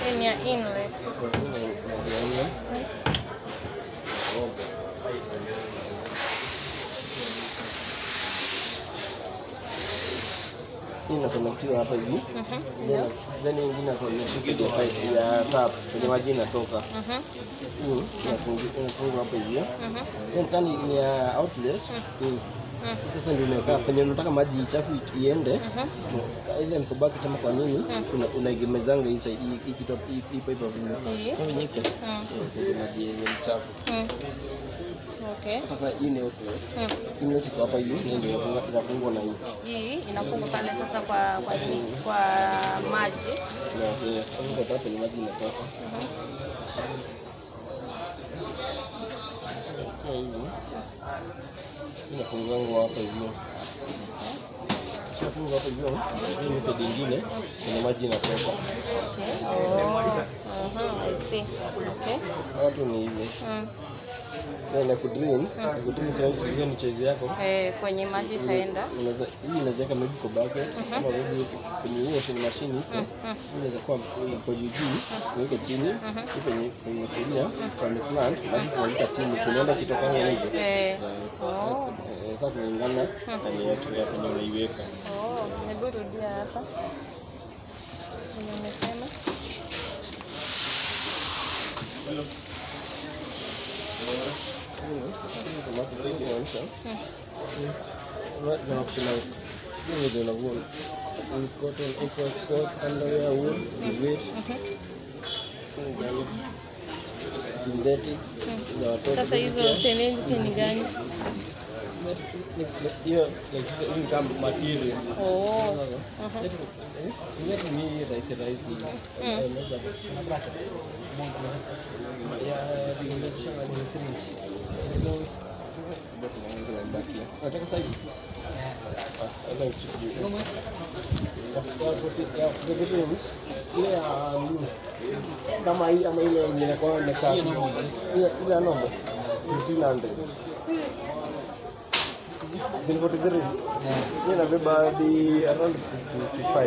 Hii ni ya inlet. Hii inakonektiwa hapa hivi. Then hii ingine inakonektiwa side ya pipe ya tap kwenye maji inatoka. Hii inafungwa hapa hivi. Then kani ni ya outlet. Hii sasa ndio unaweka penye unataka maji chafu iende. Ile ni kwa bucket ama kwa nini unaegemezanga hii side hii kitu hii pipe hapo hivi. Kwa venye iko. Sasa maji yenye ni chafu. Okay. Sasa hii ni outlet. Inlet iko hapa hivi na ndio inafungwa na hii. Hii inafungwa pale sasa kwa nini? Kwa maji. Na hiyo hapo penye maji inatoka. Kwa hivi. Inafungwa hapa hivi. Inafungwa hapa hivi. Hii ni side nyingine kuna maji inatoka. Okay. Oh. I see. Okay. Watu ni hivi. Na kudrain, hiyo ni choice yako. Kwenye maji itaenda. Unaweza hii unaweza weka maybe kwa bucket ama maybe kwenye washing machine iko. Inaweza kuwa iko juu juu, uweke chini, penye kwenye kulia, kwa slant, maji kumwagika chini, si inaenda kitoka nje. Sasa kulingana na ni ya penye unaiweka. Oh, hebu rudia hapa. Nimesema. Cotton, ecos, underwear, wool, duvet, synthetics za watoto. Sasa hizo synthetic ni gani? Hiyo ni kama material. Oh. Synthetic ni rahisi rahisi. Inaweza na bracket. Ya nataka size. Ile kama hii ama ile yenye inakuwa imekaa. Ile normal 1500. 43. Inabeba hadi around 55.